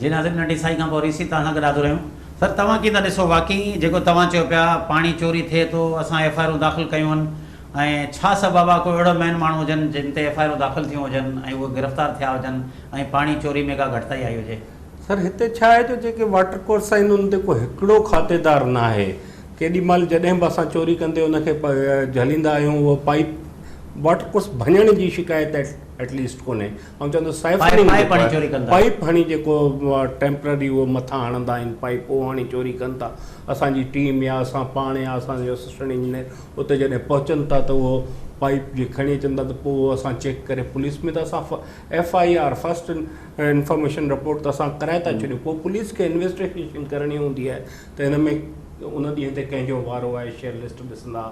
جي ناظرين ننڍي سائي کان پوء ريسي توهان سان گڏ حاضر آهيون. سر توهان ڪيئن ٿا ڏسو واقعي جيڪو توهان چيو پيا پاڻي چوري ٿئي ٿو اسان ايف I آرون داخل ڪيون آهن ۽ ڇا سبب آهي ڪو اهڙو مين ماڻهو هجن جن تي ايف I آرون داخل ٿيون هجن ۽ اهي گرفتار ٿيا هجن ۽ پاڻي چوري ۾ ڪا گهٽتائي آئي هجي. سر هتي ڇا آهي جو جيڪي واٽر ڪورس آهن انهن تي ڪو هڪڙو کاتيدار ناهي ڪيڏي مهل جڏهن به اسان چوري ڪندي ان کي جهليندا آهيون اهو پائيپ واٽر ڪورس ڀڃڻ جي شڪايت ايٽ ليسٽ ڪونهي آئون چوندس سائفننگ پائيپ هڻي چوري ڪن ٿا. پائيپ هڻي جيڪو ٽيمپرري اهو مٿان هڻندا آهن پائيپ اهو هڻي چوري ڪن ٿا اسان جي ٽيم يا اسان پاڻ يا اسان جو اسسٽنٽ انجنيئر اتي جڏهن پهچن ٿا ته اهو پائيپ جي کڻي اچن ٿا ته پوء اهو اسان چيڪ ڪري پوليس ۾ ته اسان F I R first information report ته اسان ڪرائي ٿا ڇڏيون پوء پوليس کي انويسٽيگيشن ڪرڻي هوندي آهي ته هن ۾ ان ڏينهن تي ڪنهن جو وارو آهي شيئر لسٽ ڏسندا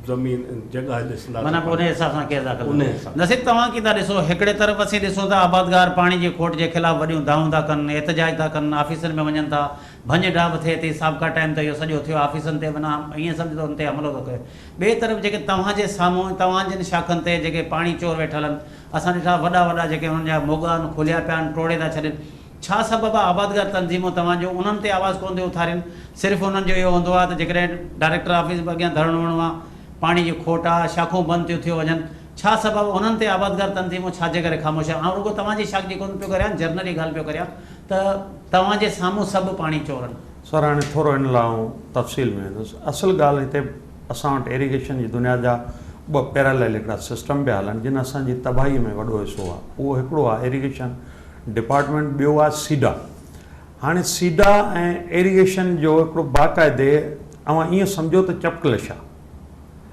زمين جڳهه ڏسندا معنيٰ پوء انهيء حساب سان ڪيس داخل ٿيندو. نصير توهان ڪيئن ٿا ڏسو هڪڙي طرف اسين ڏسون ته آبادگار پاڻي جي کوٽ جي خلاف وڏيون دانهون ٿا ڪن احتجاج ٿا ڪن آفيسن ۾ وڃن ٿا ڀڃ ڊاهه به ٿئي ٿي سابقا ٽائيم ته اهو سڄو ٿيو آفيسن تي معنيٰ ائين سمجهه ته ان تي حملو ٿو ڪيو ٻئي طرف جيڪي توهان جي سامهون توهان جن شاخن تي جيڪي پاڻي چور ويٺل آهن اسان ڏٺا وڏا وڏا جيڪي انهن جا موڳا آهن کوليا پيا آهن ٽوڙي ٿا ڇڏين ڇا سبب آهي آبادگار تنظيمون توهان جون انهن تي آواز ڪونه ٿيون اٿارين صرف انهن جو اهو هوندو آهي ته جيڪڏهن ڊائريڪٽر آفيس به اڳيان ڌرڻو هڻڻو آهي پاڻي جي کوٽ آهي شاخون بند ٿيون ٿيو وڃن ڇا سبب انهن تي آبادگار تنظيمون ڇا جي ڪري خاموش آهن آئون رڳو توهان جي شاخ جي ڪونه پيو ڪريان جرنلي ڳالهه پيو ڪريان ته توهان جي سامهون سڀ پاڻي چورن. سر هاڻي ٿورو ان لاء آئون تفصيل ۾ ويندس اصل ڳالهه هتي اسان وٽ ايريگيشن جي دنيا جا ٻه پيرالل هڪڙا سسٽم پيا هلن جن اسان جي تباهي ۾ وڏو حصو آهي اهو هڪڙو آهي ايريگيشن ڊپارٽمينٽ ٻيو آهي سيڊا هاڻي سيڊا ۽ ايريگيشن جو هڪڙو باقاعدي اوهان ائين سمجهو ته چپڪلش آهي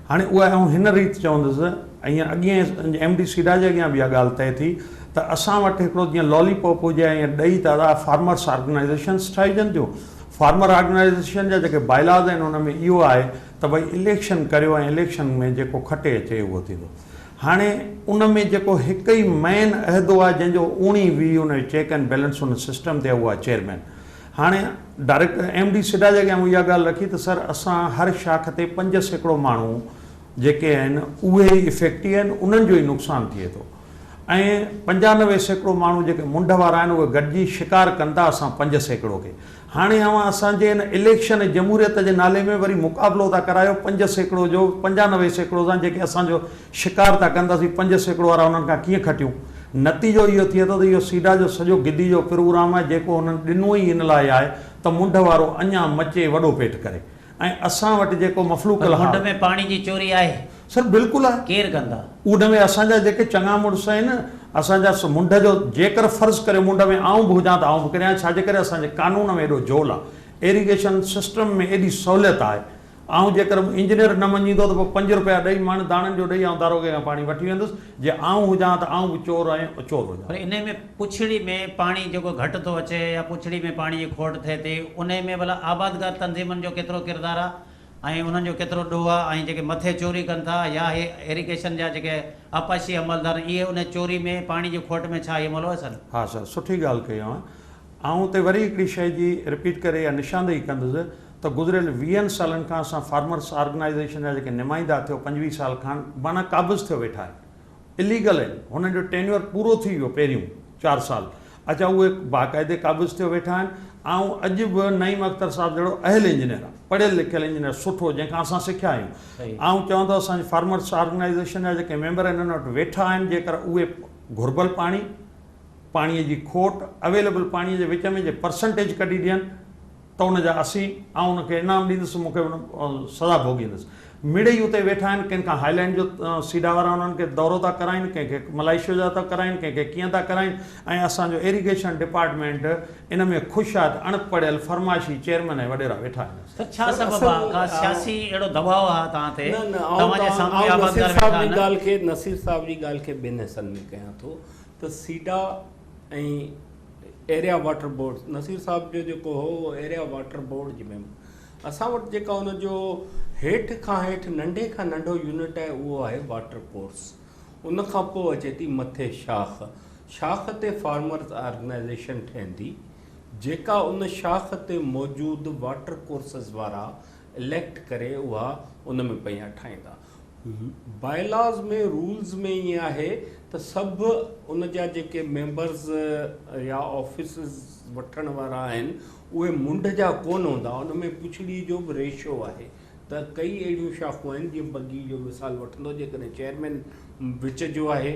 هاڻي اها آئون هن ريت چوندس ۽ اڳين ايم ڊي سيڊا جي اڳيان به اها ڳالهه طئي ٿي ته اسان وٽ هڪڙو جيئن لالي پاپ هجي ۽ ڏئي ته ادا فارمرس آرگنائيزيشنس ٺاهجن ٿيون فارمر آرگنائيزيشن جا جيڪي بائلاز آهن ان ۾ اهو آهي ته ڀئي اليڪشن ڪريو ۽ اليڪشن ۾ جيڪو کٽي اچي اهو ٿيندو هاڻي ان ۾ جيڪو هڪ ئي مين عهدو آهي جنهن جو اوڻي ويهه ان جو check and balance in system تي آهي اهو آهي چيئرمين هاڻي ڊائريڪٽر ايم ڊي سڊا جي اڳيان مون اها ڳالهه رکي ته سر اسان هر شاخ تي 5% ماڻهو جيڪي آهن اهي ئي افيڪٽي آهن انهن جو ئي نقصان ٿئي ٿو ۽ 95% ماڻهو جيڪي منڍ وارا آهن اهي گڏجي شڪار ڪن ٿا اسان 5% کي. هاڻي اوهان اسان جي هن اليڪشن ۽ جمهوريت جي نالي ۾ وري مقابلو ٿا ڪرايو 5% جو 95% سان جيڪي اسان جو شڪار ٿا ڪن ته اسين 5% وارا انهن کان ڪيئن کٽيون؟ نتيجو اهو ٿئي ٿو ته اهو سيڊا جو سڄو گدي جو پروگرام آهي جيڪو هنن ڏنو ئي ان لاء آهي ته منڍ وارو اڃا مچي وڏو پيٽ ڪري ۽ اسان وٽ جيڪو مفلوڪ پر منڍ الحال. ۾ پاڻي جي چوري آهي. سر بلڪل آهي. ڪير ڪندا؟ ان ۾ اسان جا جيڪي چڱا مڙس آهن اسان جا منڍ جو جيڪر فرض ڪريو منڍ ۾ آئون به هجان ته آئون به ڪريان ڇا جي ڪري اسان جي قانون ۾ ايڏو جهول آهي ايريگيشن سسٽم ۾ ايڏي سهوليت آهي آئون جيڪر انجنيئر نه مڃيندو ته پوء 5 روپيا ڏئي مڻ داڻن جو ڏئي آئون داروغي کان پاڻي وٺي ويندس جي آئون هجان ته آئون به چور ۽ چور هجان. پر انهي ۾ پڇڙي ۾ پاڻي جيڪو گهٽ ٿو اچي يا پڇڙي ۾ پاڻي جي کوٽ ٿئي ٿي انهي ۾ ڀلا آبادگار تنظيمن جو ڪيترو ڪردار آ ۽ انهن جو ڪيترو ڏوهه آ ۽ جيڪي مٿي چوري ڪن ٿا يا هي ايريگيشن جا جيڪي آبپاشي عملدار آهن اهي انهي چوري ۾ پاڻي جي کوٽ ۾ ڇا اهي ملوث آهن؟ ها سر سٺي ڳالهه ڪئي اوهان. آئون اتي وري هڪڙي شيء جي رپيٽ ڪري يا نشاندهي ڪندس ته گذريل ويهن سالن کان اسان فارمرس آرگنائيزيشن جا جيڪي نمائندا ٿيو 25 سال کان معنيٰ قابض ٿيو ويٺا آهن اليگل آهن هنن جو ٽينيور پورو ٿي ويو پهريون چار سال اڇا اهي باقاعدي قابض ٿيو ويٺا آهن آئون اڄ به نعيم اختر صاحب جهڙو اهل انجنيئر آهي پڙهيل لکيل انجنيئر سٺو جنهن کان اسان سکيا آهيون آئون چوان ٿو اسان جي فارمرس آرگنائيزيشن جا جيڪي ميمبر آهن انهن وٽ ويٺا آهن جيڪر اهي گهربل پاڻي پاڻي جي کوٽ اويليبل پاڻي جي وچ ۾ جي پرسنٽيج ڪڍي ڏين ته ان جا 80 آئون ان کي انعام ڏيندس مون کي ان سزا ڀوڳيندس. مڙئي اتي ويٺا آهن ڪنهن کان هائلينڊ جو سيڊا وارا انهن کي دورو ٿا ڪرائين ڪنهن کي ملائيشيا جا ٿا ڪرائين ڪنهن کي ڪيئن ٿا ڪرائين ۽ اسان جو ايريگيشن ڊپارٽمينٽ ان ۾ خوش آهي ته اڻ پڙهيل فرمائشي چيئرمين ۽ وڏيرا ويٺا آهن. سر ڇا سبب آ ڪا سياسي اهڙو دٻاء آ توهان تي نه نه آئون توهان جي سامهون آئون نصير آبادگار صاحب ويٺا جي آهن. ڳالهه کي نصير صاحب جي ڳالهه کي ٻن حصن ۾ ڪيان ٿو ته SIDA ۽ area water board Nasir صاحب جو جيڪو هو اهو ايريا واٽر بورڊ جي ميمبر اسان وٽ جيڪا ان جو هيٺ کان هيٺ ننڍي کان ننڍو يونٽ آهي اهو آهي واٽر ڪورس ان کان پوء اچي ٿي مٿي شاخ شاخ تي فارمرز آرگنائزيشن ٺهندي جيڪا ان شاخ تي موجود واٽر ڪورسز وارا اليڪٽ ڪري اها ان ۾ پيا ٺاهيندا. بائلاز ۾ رولز ۾ ائين آهي ته سڀ ان جا جيڪي ميمبرز يا آفيسز وٺڻ وارا آهن اهي منڍ جا ڪونه هوندا ان ۾ پڇڙي جو به ريشو آهي ته ڪئي اهڙيون شاخون آهن جيئن بگي جو مثال وٺندو جيڪڏهن چيئرمين وچ جو آهي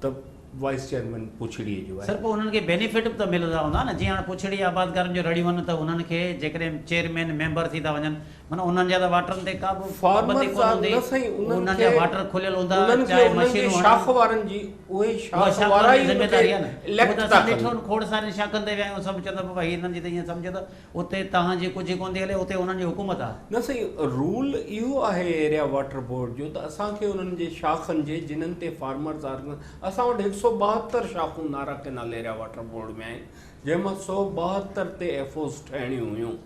ته وائيس چيئرمين پڇڙيء جو آهي. سر پوء انهن کي بينيفٽ به ته ملندا هوندا نه جيئن هاڻ پڇڙي آبادگارن جو رڙيون آهن ته انهن کي جيڪڏهن چيئرمين ميمبر ٿي ٿا وڃن معنيٰ انهن جا ته واٽرن تي ڪا به پابندي فارمرز ڪونه آر هوندي نه سائين انهن انهن کي جا واٽر کليل هوندا انهن کي چاهي انهن جي مشينون هڻن شاخ وارن جي اهي اها شاخ شاخ وارا وارن ئي جي ان کي ذميداري آهي نه اهو اليڪٽ ته ٿا اسان ڪن. ڏٺو آهن کوڙ سارين شاخن تي ويا آهيون سڀ چوندا بابا هي انهن جي ته ائين سمجهو ته اتي توهان جي ڪجهه ڪونه ٿي هلي اتي انهن جي حڪومت آهي. نه سائين رول اهو آهي ايريا واٽر بورڊ جو ته اسان کي انهن جي شاخن جي جنھن تي فارمرز آرگنائيز اسان وٽ هڪ سئو ٻاهتر شاخون Nara canal area water board ۾ آهن جنهن مان سئو ٻاهتر تي ايف اوز ٺهڻيون هيون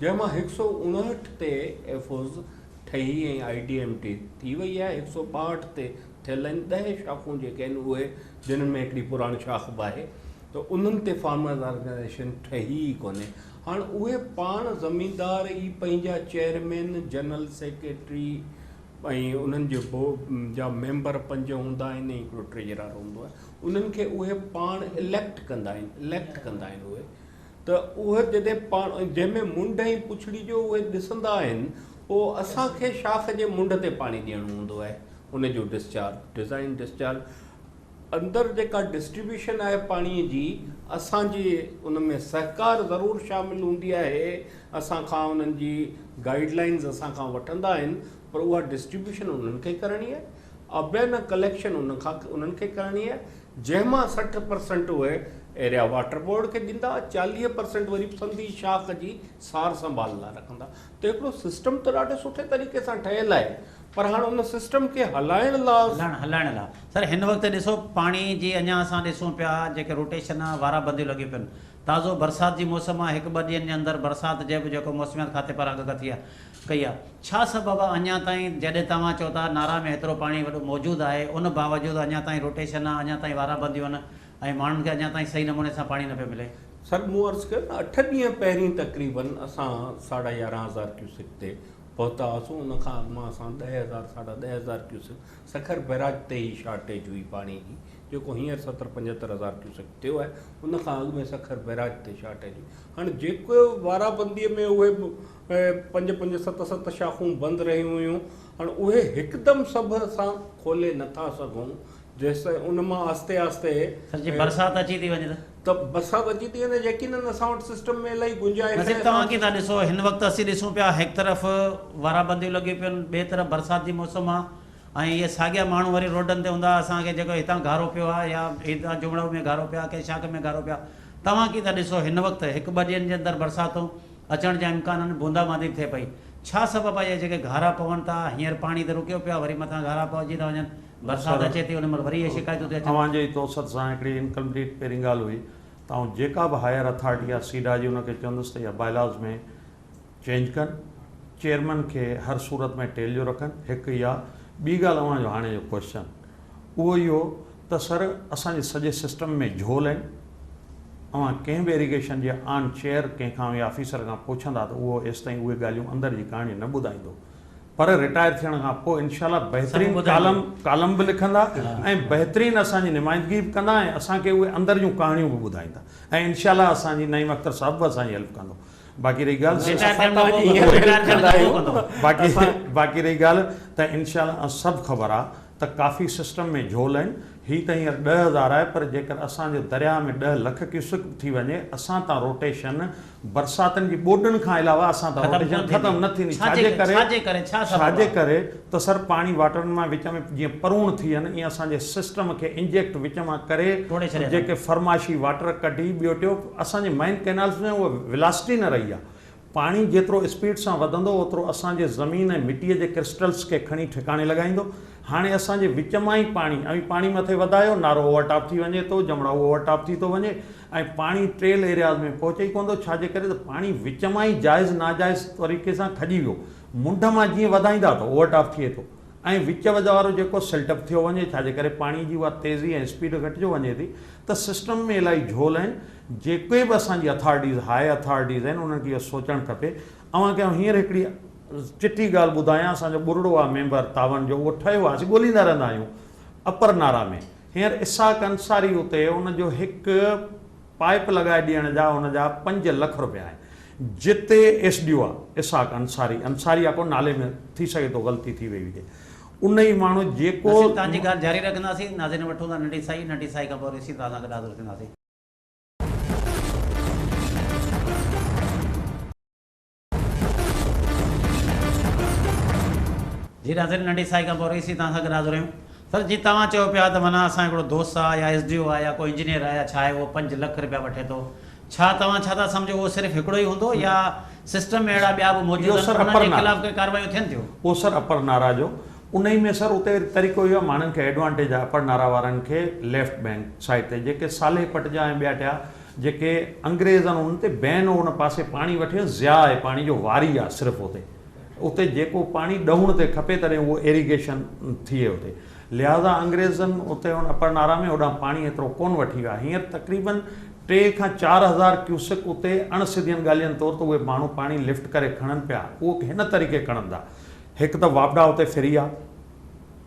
جنهن مان هڪ سئو اڻهٺ تي ايف اوز ٺهي ۽ I D M T ٿي وئي آهي هڪ سئو ٻاهٺ تي ٿيل آهن ڏهه شاخون جيڪي آهن اهي جنھن ۾ هڪڙي پراڻ شاخ به آهي ته انهن تي فارمرز آرگنائيزيشن ٺهي ئي ڪونهي. هاڻ اهي پاڻ زميندار ئي پنهنجا چيئرمين، جنرل سيڪريٽري ۽ انهن جي جا ميمبر پنج هوندا آهن ۽ هڪڙو ٽريجرار هوندو آهي انهن کي اهي پاڻ اليڪٽ ڪندا آهن اليڪٽ ڪندا آهن اهي ته اهي جڏهن پاڻ جنهن ۾ منڍ ۽ پڇڙي جو اهي ڏسندا آهن پوء اسان کي شاخ جي منڍ تي پاڻي ڏيڻو هوندو آهي ان جو ڊسچارج ڊزائن ڊسچارج اندر جيڪا ڊسٽريبيوشن آهي پاڻي جي اسان جي ان ۾ سهڪار ضرور شامل هوندي آهي اسان کان انهن جي گائيڊ لائنز اسان کان وٺندا آهن پر اها ڊسٽريبيوشن انهن کي ڪرڻي آهي ابينا ڪليڪشن ان کان انهن کي ڪرڻي آهي جنهن مان 60% اهي ايريا واٽر بورڊ کي ڏيندا 40% وري سنڌي شاخ جي سار سنڀال لاء رکندا ته هڪڙو سسٽم ته ڏاڍو سٺي طريقي سان ٺهيل آهي پر هاڻ ان سسٽم کي هلائڻ لا. هلائڻ لا سر هن وقت ڏسو پاڻي جي اڃا اسان ڏسون پيا جيڪي روٽيشن آ وارا بنديون لڳيون پين تازو برسات جي موسم آ هڪ ٻه ڏينهن جي اندر برسات جي به جيڪو موسميات کاتي پاران اڳڪٿي آ ڪئي آ ڇا سبب آ اڃا تائين جڏهن توهان چئو ٿا نارا ۾ هيترو پاڻي وڏو موجود آهي ان باوجود اڃا تائين روٽيشن آ اڃا تائين وارا بنديون آهن ۽ ماڻهن کي اڃا تائين صحيح نموني سان پاڻي نه پيو ملي. سر مون عرض ڪيو نه اٺ ڏينهن پهرين تقريبن اسان 11,500 ڪيوسڪ تي پهتا هئاسون ان کان اڳ مان اسان ڏهه هزار ساڍا ڏهه هزار ڪيوسڪ سکر بئراج تي ئي شارٽيج هئي پاڻي جي جيڪو هينئر ستر پنجهتر هزار ڪيوسڪ ٿيو آهي ان کان اڳ ۾ سکر بئراج تي شارٽيج هئي هاڻي جيڪو وارابندي ۾ اهي پنج پنج ست ست شاخون بند رهيون هيون هاڻي اهي هڪدم سڀ اسان کولي نٿا سگهون جيستائين ان مان آهستي آهستي. سر جي برسات اچي ٿي وڃي ته. ته برسات اچي ٿي وڃي يقينن اسان وٽ سسٽم ۾ الاهي گنجائش نصير توهان ڪيئن ٿا ڏسو هن وقت اسين ڏسون پيا هڪ طرف وارابنديون لڳيون پيون ٻئي طرف برسات جي موسم آ ۽ اهي ساڳيا ماڻهو وري روڊن تي هوندا اسان کي جيڪو هتان گهارو پيو آ يا هتان جمڙو ۾ گهارو پيو آ ڪنهن شاخ ۾ گهارو پيو آ توهان ڪيئن ٿا ڏسو هن وقت هڪ ٻه ڏينهن جي اندر برساتون اچڻ جا امڪان آهن، بوندا باندي به ٿئي پئي، ڇا سبب آهي اهي جيڪي گهارا پون ٿا، هينئر پاڻي ته رڪيو پيو آهي وري مٿان گهارا پئجي ٿا وڃن، برسات اچي ٿي ان مهل وري اهي شڪايتون ٿيون اچن. اوهان جي ئي توسط سان هڪڙي انڪمپليٽ پهرين ڳالهه هئي ته آئون جيڪا به هائير اٿارٽي آهي سيڊا جي ان کي چوندس ته اها بائلاز ۾ چينج ڪن چيئرمن کي هر صورت ۾ ٽيل جو رکن هڪ اها ٻي ڳالهه اوهان جو هاڻي جو ڪوئسچن اهو اهو ته سر اسان جي سڄي سسٽم ۾ جهول آهن اوهان ڪنهن به ايريگيشن جي آن چيئر ڪنهن کان يا آفيسر کان پڇندا ته اهو ايستائين اهي ڳالهيون اندر جي ڪهاڻي نه ٻڌائيندو پر رٽائر ٿيڻ کان پوء انشاء الله بهترين ڪالم ڪالم به لکندا ۽ بهترين اسان جي نمائندگي به ڪندا ۽ اسان کي اهي اندر جون ڪهاڻيون به ٻڌائيندا ۽ انشاء الله اسان جي نعيم اختر صاحب به اسان جي هيلپ ڪندو باقي رهي ڳالهه باقي باقي رهي ڳالهه ته انشاء الله سڀ خبر آ ته ڪافي سسٽم ۾ جهول آهن، هي ته هينئر 10,000 آهي پر جيڪر اسان جو درياهه ۾ 10 لک ڪيوسڪ به ٿي وڃي اسان تان روٽيشن برساتن جي ٻوڏن کان علاوه اسان تان روٽيشن ختم نه ٿيندي ڇاجي ڪري ڇاجي ڪري ته سر پاڻي واٽرن مان وچ ۾ جيئن پروڻ ٿي وڃن ايئن اسان جي سسٽم کي انجيڪٽ وچ مان ڪري جيڪي فرمائشي واٽر ڪڍي ٻيو ٽيو اسان جي مئن ڪئنالز ۾ اها ولاسٽي نه رهي آهي پاڻي جيترو اسپيڊ سان وڌندو اوترو اسان جي زمين ۽ مٽيء جي ڪرسٽلز کي کڻي ٺڪاڻي لڳائيندو. هاڻي اسان جي وچ مان ئي پاڻي، اوهين پاڻي مٿي وڌايو، نارو اوور ٽاپ ٿي وڃي ٿو، جمڙائو اوور ٽاپ ٿي ٿو وڃي ۽ پاڻي ٽريل ايرياز ۾ پهچي ئي ڪونه ٿو، ڇا جي ڪري ته پاڻي وچ مان ئي جائز ناجائز طريقي سان کڄي ويو. منڍ مان جيئن وڌائيندا ته اوور ٽاپ ٿئي ٿو ۽ وچ وارو جيڪو سلٽ اپ ٿيو وڃي، ڇا جي ڪري پاڻي جي اها تيزي ۽ اسپيڊ گهٽجيو وڃي ٿي ته سسٽم ۾ الاهي جهول آهن. جيڪي به اسان جي اٿارٽيز هاء اٿارٽيز آهن انهن کي اهو سوچڻ کپي. اوهان کي آئون هينئر هڪڙي چٽي ڳالهه ٻڌايان اسان جو ٻرڙو آ ميمبر تاون جو اهو ٺهيو آ اسين ڳوليندا رهندا آهيون اپر نارا ۾ هينئر اسحاق انصاري اتي ان جو هڪ پائپ لڳائي ڏيڻ جا ان جا 5 لک روپيا آهن جتي ايس ڊي او آ اسحاق انصاري انصاري آ ڪو نالي ۾ ٿي سگهي ٿو غلطي ٿي وئي هجي ان ئي ماڻهو جيڪو نصير توهان جي ڳالهه جاري رکنداسين ناظرين وٺون ٿا ننڍي سائي ننڍي سائي کان پوء وري اسين توهان سان گڏ حاضر ٿينداسين. جي ناظرين ننڍي سائي کان پوء رئيسي توهان سان گڏ حاضر آهيون. سر جي توهان چئو پيا ته معنيٰ اسان هڪڙو دوست آ يا ايس ڊي او آ يا ڪو انجنيئر آ يا ڇا آهي اهو 5 لک رپيا وٺي ٿو ڇا توهان ڇا ٿا سمجهو اهو صرف هڪڙو ئي هوندو يا سسٽم ۾ اهڙا ٻيا به موجود اهو آهن سر انهن اپر جي نارا خلاف ڪي ڪاروايون ٿين ٿيون؟ اهو سر اپر نارا جو انهي ۾ سر اتي وري طريقو اهو آهي ماڻهن کي ايڊوانٽيج آهي اپر نارا وارن کي ليفٽ بينڪ سائيڊ تي جيڪي صالح پٽ جا ۽ ٻيا ٽيا جيڪي انگريز آهن انهن تي بين هو ان پاسي پاڻي وٺي ويو ضياء آهي پاڻي جو واري آهي صرف اتي اتي جيڪو پاڻي ڏهوڻ تي کپي تڏهن اهو ايريگيشن ٿئي اتي لهٰذا انگريزن اتي ان اپر نارا ۾ هوڏانهن پاڻي ايترو ڪونه وٺي ويا هينئر تقريبن 3 کان 4000 ڪيوسڪ اتي اڻ سڌين ڳالهين طور ته اهي ماڻهو پاڻي لفٽ ڪري کڻن پيا اهو هن طريقي کڻن ٿا هڪ ته واپڊا اتي فري آهي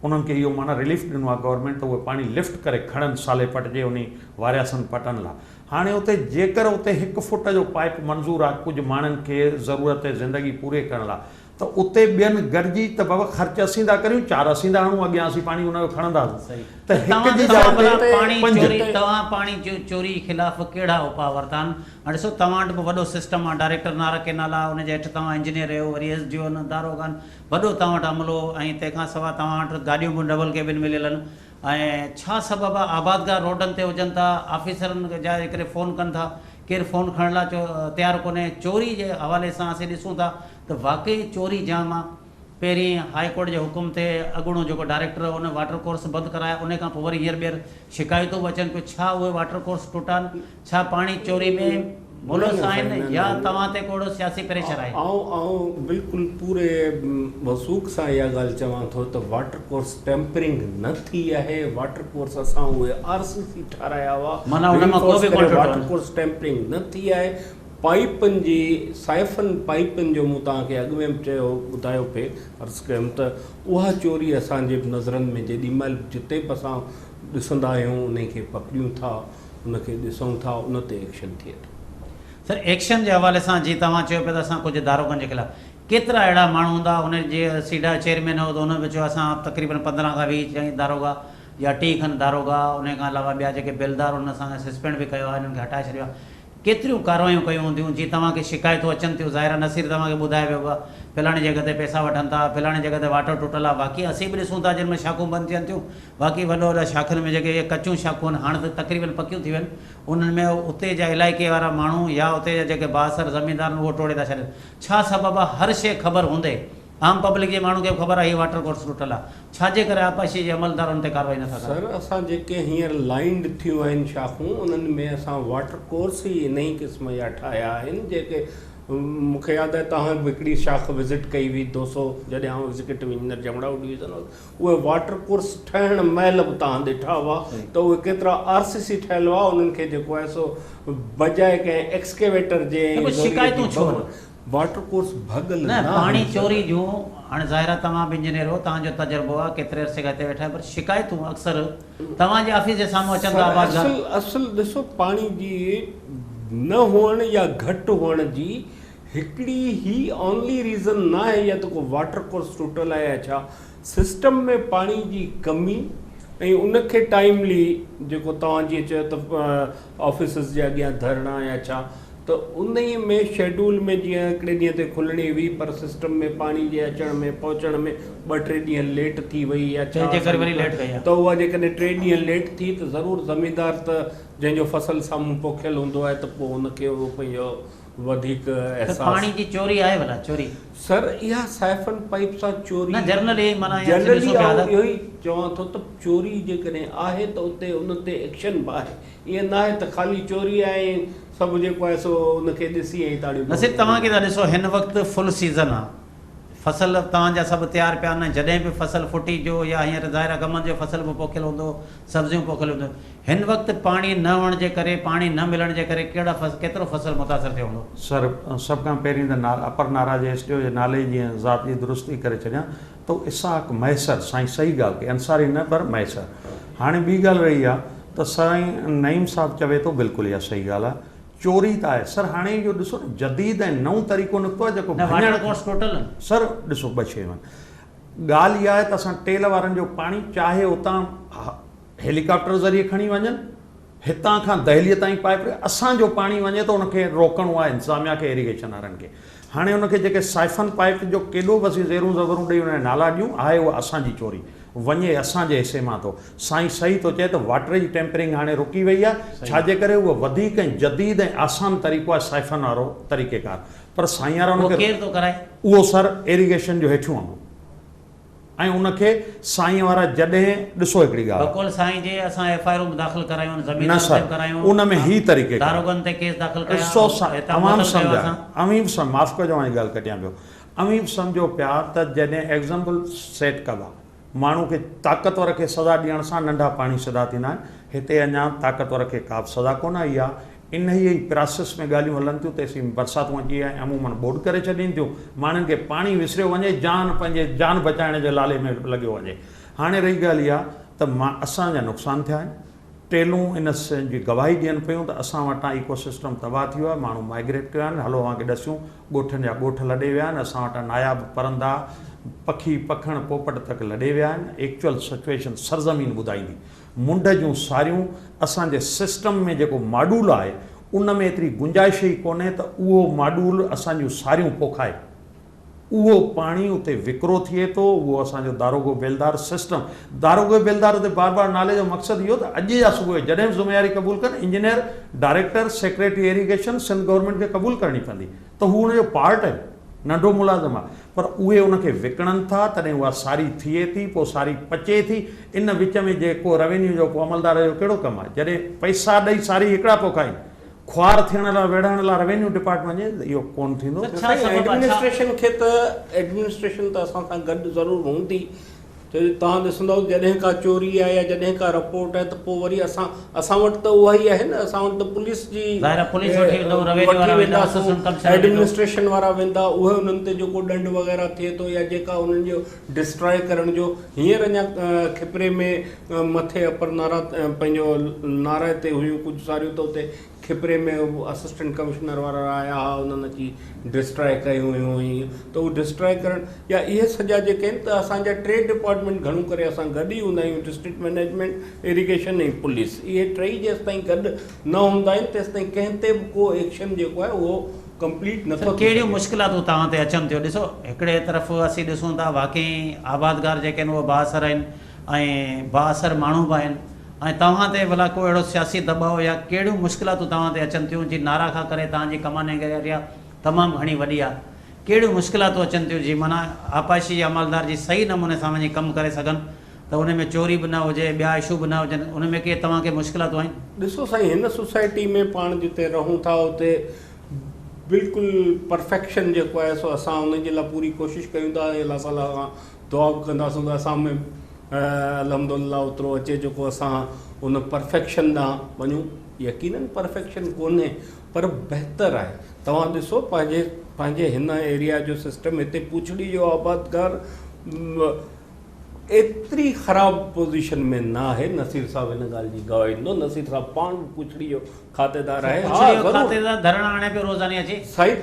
انهن کي اهو معنيٰ رليف ڏنو آهي گورنمينٽ ته اهي پاڻي لفٽ ڪري کڻن صالح پٽ جي انهي وارياسن پٽن لا هاڻي اتي جيڪر اتي هڪ فوٽ جو پائپ منظور آهي ڪجهه ماڻهن کي ضرورت زندگي پوري ڪرڻ لا ته اتي ٻين گڏجي ته بابا خرچ اسين ٿا ڪريون چار اسين ٿا هڻون اڳيان اسين پاڻي ان جو کڻنداسين ته هڪ جي جاء تي پنج. توهان پاڻي چوري خلاف ڪهڙا اپاء ورتا آهن هاڻي ڏسو توهان وٽ به وڏو سسٽم آهي ڊائريڪٽر نارا ڪينال آهي ان جي هيٺ توهان انجنيئر آهيو وري ايس ڊي او آهن داروغا آهن وڏو توهان وٽ عملو ۽ تنهن کان سواء توهان وٽ گاڏيون به ڊبل ڪيبن مليل آهن ۽ ڇا سبب آهي آبادگار روڊن تي هجن ٿا آفيسرن جا جيڪڏهن فون ڪن ٿا ڪير فون کڻڻ لاء تيار ڪونهي چوري جي حوالي سان اسين ڏسون ٿا ته واقعي چوري جام آهي پهرين هاء ڪورٽ جي حڪم تي اڳوڻو جيڪو ڊائريڪٽر هو ان واٽر ڪورس بند ڪرايا ان کان پوء وري هينئر ٻيهر شڪايتون به اچن پيون ڇا اهي واٽر ڪورس ٽٽا آهن ڇا پاڻي چوري ۾ ملوث آهن يا توهان تي ڪو اهڙو سياسي پريشر آهي؟ آئون بلڪل پوري وثوق سان اها ڳالهه چوان ٿو ته واٽر ڪورس ٽيمپرنگ نه ٿي آهي، واٽر ڪورس اسان اهي آر سي سي ٺارايا هئا، معنيٰ ان مان ڪو رينفورس به ڪري ڪونه ٽٽو واٽر آهي. ڪورس ٽيمپرنگ نه ٿي آهي، پائيپن جي سائفن پائيپن جو مون توهان کي اڳ ۾ به چيو ٻڌايو پئي عرض ڪيم ته اها چوري اسان جي نظرن ۾ جيڏي مهل به جتي به اسان ڏسندا آهيون انهي کي پڪڙيون ٿا. ان کي ڏسون ٿا ان تي ايڪشن ٿئي ٿو. سر ايڪشن جي حوالي سان جي توهان چيو پيا ته اسان ڪجهه داروغن جي خلاف ڪيترا اهڙا ماڻهو هوندا ان جي سيڊا چيئرمين هو ته ان به چيو اسان تقريبن 15 کان 20 چئين داروغا يا 30 کن داروغا ان کان علاوه ٻيا جيڪي بيلدار انهن اسان کي سسپينڊ به ڪيو آهي انهن کي هٽائي ڇڏيو آهي ڪيتريون ڪاروايون ڪيون هونديون جي توهان کي شڪايتون اچن ٿيون ظاهر آهي نصير توهان کي ٻڌائي ويو به فلاڻي جڳهه تي پئسا وٺن ٿا فلاڻي جڳهه تي واٽر ٽٽل آهي باقي اسين به ڏسون ٿا جن ۾ شاخون بند ٿين ٿيون باقي وڏا وڏا شاخن ۾ جيڪي اهي ڪچيون شاخون آهن هاڻ ته تقريبن پڪيون ٿي ويون آهن انهن ۾ اتي جا علائقي وارا ماڻهو يا اتي جا جيڪي بااثر زميندار آهن اهو ٽوڙي ٿا ڇڏين ڇا سبب آهي هر شيء خبر هوندي عام پبلڪ جي ماڻهن کي به خبر آهي هي واٽر ڪورس ٽٽل آهي ڇا جي ڪري آبپاشي جي عملدار ان تي ڪارروائي نٿا ڪن. سر اسان جيڪي هينئر لائينڊ ٿيون آهن شاخون انهن ۾ اسان واٽر ڪورس ئي انهي قسم جا ٺاهيا آهن جيڪي مون کي ياد آهي توهان به هڪڙي شاخ وزٽ ڪئي هئي دوسو جڏهن آئون ايگزيڪيوٽو انجنيئر جمڙائو ڊويزن هوس اهي واٽر ڪورس ٺهڻ مهل به توهان ڏٺا هئا ته اهي ڪيترا آر سي سي ٺهيل هئا انهن کي جيڪو آهي سو بجاء ڪنهن ايڪسڪيويٽر جي نه ۽ پوء زوريء جي شڪايتون ڇو نه؟ واٽر ڪورس ڀڳل نه نه پاڻي آهن سر. چوري جون هاڻي ظاهر آهي توهان به انجنيئر هو توهان جو تجربو آهي ڪيتري عرصي کان هتي ويٺا آهيو پر شڪايتون اڪثر توهان جي آفيس جي سامهون اچن ٿا سر آبادگار. اصل اصل ڏسو پاڻي جي نه هئڻ يا گهٽ هئڻ جي هڪڙي هي اونلي ريزن ناهي يا ته ڪو واٽر ڪورس ٽٽل آهي يا ڇا سسٽم ۾ پاڻي جي ڪمي ۽ ان کي ٽائيملي جيڪو توهان جيئن چيو ته آفيسز جي اڳيان ڌرڻا يا ڇا ته انهي ۾ شيڊول ۾ جيئن هڪڙي ڏينهن تي کلڻي هئي پر سسٽم ۾ پاڻي جي اچڻ ۾ پهچڻ ۾ ٻه ٽي ڏينهن ليٽ ٿي وئي يا ڇا تنهن جي ڪري وري ليٽ ڪئي آهي. ته اها جيڪڏهن ٽي ڏينهن ليٽ ٿي ته ضرور زميندار ته جنهن جو فصل سامهون پوکيل هوندو آهي ته پوء ان کي اهو پنهنجو وڌيڪ ته احساس. پاڻي جي چوري آهي ڀلا چوري. سر اها سائفن پائيپ سان چوري. نه جرنلي معنيٰ ائين اسين جنرلي ڏسون پيا آئون ته. اهو ئي چوان ٿو ته چوري جيڪڏهن آهي ته اتي ان تي ايڪشن به آهي ائين ناهي ته خالي چوري آهي ۽ سڀ جيڪو آهي سو ان کي ڏسي ۽ تاڙيون نصير پونديون توهان آهن. کي ٿا ڏسو هن وقت فل سيزن آ. فصل توهان جا سڀ تيار پيا آهن ۽ جڏهن به فصل ڦٽي جو يا هينئر ظاهر آهي ڪمند جو فصل به پوکيل هوندو، سبزيون پوکيل هونديون، هن وقت پاڻي نه هئڻ جي ڪري، پاڻي نه ملڻ جي ڪري ڪهڙا فصل ڪيترو فصل متاثر ٿيو هوندو؟ سر سڀ کان پهرين ته نار اپر نارا جي ايس ڊي او جي نالي جي ۽ ذات جي درستي ڪري ڇڏيان ته اسحاق مهيسر سائين صحيح ڳالهه ڪئي انصاري نه پر مهيسر هاڻي ٻي ڳالهه رهي آ ته سائين نعيم صاحب چوي ٿو بلڪل اها صحيح ڳالهه آ چوري ته آهي سر هاڻي اهو ڏسو نه جديد ۽ نئون طريقو نڪتو آهي جيڪو نه واٽر ڪورس ٽوٽل آهن. سر ڏسو ٻه شيون آهن ڳالهه اها آهي ته اسان ٽيل وارن جو پاڻي چاهي اتان هيليڪاپٽر ذريعي کڻي وڃن هتان کان دهليء تائين پائپ اسان جو پاڻي وڃي ٿو ان کي روڪڻو آهي انتظاميا کي ايريگيشن وارن کي هاڻي ان کي جيڪي سائفن پائپ جو ڪيڏو به اسين زيرون زبرون ڏئي ان جا نالا ڏيون آهي اها اسان جي چوري وڃي اسان جي حصي مان ٿو. سائين صحيح ٿو چئي ته واٽر جي ٽيمپرنگ هاڻي رڪي وئي آهي ڇا جي ڪري اهو وڌيڪ ۽ جديد ۽ آسان طريقو آهي سائفن وارو طريقيڪار پر سائين وارا ان اهو کي ڪير ٿو ڪرائي؟ اهو سر ايريگيشن جو هيٺيون عملو ۽ ان کي سائين وارا جڏهن ڏسو هڪڙي ڳالهه. بقول سائين جي اسان ايف I آرون به داخل ڪرايون نه زميندارن تي سر به ڪرايون ان ۾ هي طريقيڪار داروغن تي ڪيس داخل ڪيا ڏسو سائين هتان اوهان به معطل ڪيو سمجهايو اسان. اوهين به معاف ڪجو اوهان جي ڳالهه ڪٽيان پيو اوهين به سمجهو پيا ته جڏهن ايگزامپل سيٽ ڪبا ماڻهو کي طاقتور کي سزا ڏيڻ سان ننڍا پاڻي سڌا ٿيندا آهن. هتي اڃا طاقتور کي ڪابه سزا ڪونه آئي آهي. انهيء ئي پراسيس ۾ ڳالهيون هلن ٿيون تيسين برساتون اچي ۽ عموماً ٻوڏ ڪري ڇڏين ٿيون. ماڻهن کي پاڻي وسريو وڃي، جان پنهنجي جان بچائڻ جي لالي ۾ لڳيو وڃي. هاڻي رهي ڳالهه اها ته اسان جا نقصان ٿيا آهن. ٽيلون ان جي گواهي ڏين پيون ته اسان وٽان ايڪو سسٽم تباهه ٿي ويو آهي، ماڻهو مائگريٽ ڪيا آهن، هلو اوهان کي ڏسيون ڳوٺن جا ڳوٺ لڏي ويا آهن، اسان وٽان ناياب پرندا، پکي، پکڻ، پوپٽ تڪ لڏي ويا آهن، ايڪچوئل سچوئيشن سرزمين ٻڌائيندي. منڍ جون ساريون اسان جي سسٽم ۾ جيڪو ماڊول آهي ان ۾ ايتري گنجائش ئي ڪونهي ته اهو ماڊول اسان جون ساريون پوکائي. اهو پاڻي اتي وڪرو ٿئي ٿو، اهو اسان جو داروغو بيلدار سسٽم، داروغو بيلدار تي بار بار نالي جو مقصد اهو ته اڄ يا صبح جو جڏهن به ذميواري قبول ڪن، engineer, director, secretary irrigation, Sindh government کي قبول ڪرڻي پوندي ته هو ان جو پارٽ آهي، ننڍو ملازم آهي، پر اهي ان کي وڪڻن ٿا، تڏهن اها ساري ٿئي ٿي، پوء ساري پچي ٿي، ان وچ ۾ جيڪو روينيو جو ڪو عملدار جو ڪهڙو ڪم آهي، جڏهن پئسا ڏئي ساري هڪڙا پوکائين. خوار ٿيڻ لاء ويڙهڻ لاء روينيو ڊپارٽمينٽ وڃي ته اهو ڪونه ٿيندو. ته ڇا سائين سبب آ ڇا. ايڊمنسٽريشن کي ته ايڊمنسٽريشن ته اسان سان گڏ ضرور هوندي ڇو جو توهان ڏسندؤ جڏهن ڪا چوري آهي يا جڏهن ڪا رپورٽ آهي ته پوء وري اسان اسان وٽ ته اها ئي آهي نه اسان وٽ ته پوليس جي ظاهر آ پوليس وٺي ويندو روينيو وٺي وارا ويندا وينداسون اسسٽنٽ ڪمشنر ويندو. ايڊمنسٽريشن وارا ويندا اهي انهن تي جيڪو ڏنڊ وغيره ٿئي ٿو يا جيڪا انهن جو ڊسٽراء ڪرڻ جو هينئر اڃا کپري ۾ مٿي اپر نارا پنهنجو نارا تي هيون ڪجهه ساريون ته اتي کپري ۾ اسسٽنٽ ڪمشنر وارا آيا ها انهن اچي ڊسٽراء ڪيون هيون ائين ته اهو ڊسٽراء ڪرڻ يا اهي سڄا جيڪي آهن ته اسان جا ٽي ڊپارٽمينٽ گهڻو ڪري اسان گڏ ئي هوندا آهيون ڊسٽرڪٽ مئنيجمينٽ ايريگيشن ۽ پوليس اهي ٽئي جيستائين گڏ نه هوندا آهن تيستائين ڪنهن تي به ڪو ايڪشن جيڪو آهي اهو ڪمپليٽ سر نٿو ٿي ڪهڙيون سگهي. مشڪلاتون توهان تي اچن ٿيون ڏسو هڪڙي طرف اسين ڏسون ٿا واقعي آبادگار جيڪي آهن اهي بااثر آهن ۽ بااثر ماڻهو به آهن ۽ توهان تي ڀلا ڪو اهڙو سياسي دٻاء يا ڪهڙيون مشڪلاتون توهان تي اچن ٿيون جي نارا کان ڪري توهان جي ڪمانڊنگ ايريا تمام گهڻي وڏي آهي ڪهڙيون مشڪلاتون اچن ٿيون جي معنيٰ آبپاشي جي عملدار جي صحيح نموني سان وڃي ڪم ڪري سگهن ته ان ۾ چوري به نه هجي ٻيا اشو به نه هجن ان ۾ ڪي توهان کي مشڪلاتون آهن؟ ڏسو سائين هن سوسائٽي ۾ پاڻ جتي رهون ٿا اتي بلڪل پرفيڪشن جيڪو آهي سو اسان ان جي لاء پوري ڪوشش ڪيون ٿا ۽ الله تعالي کان دعا به ڪنداسون ته اسان ۾ الحمد لله اوترو اچي جيڪو اسان ان پرفيڪشن ڏانهن وڃون يقينن پرفيڪشن ڪونهي پر بهتر آهي توهان ڏسو پنهنجي پنهنجي هن ايريا جو سسٽم هتي پوڇڙي جو آبادگار ايتري خراب پوزيشن ۾ نه آهي نصير صاحب ان ڳالهه جي گواهي ڏيندو نصير صاحب پاڻ به پوڇڙي جو کاتيدار آهي ها پڇڙي جو ضرور کاتيدار ڌرڻا هڻي پيو روزاني اچي. سائين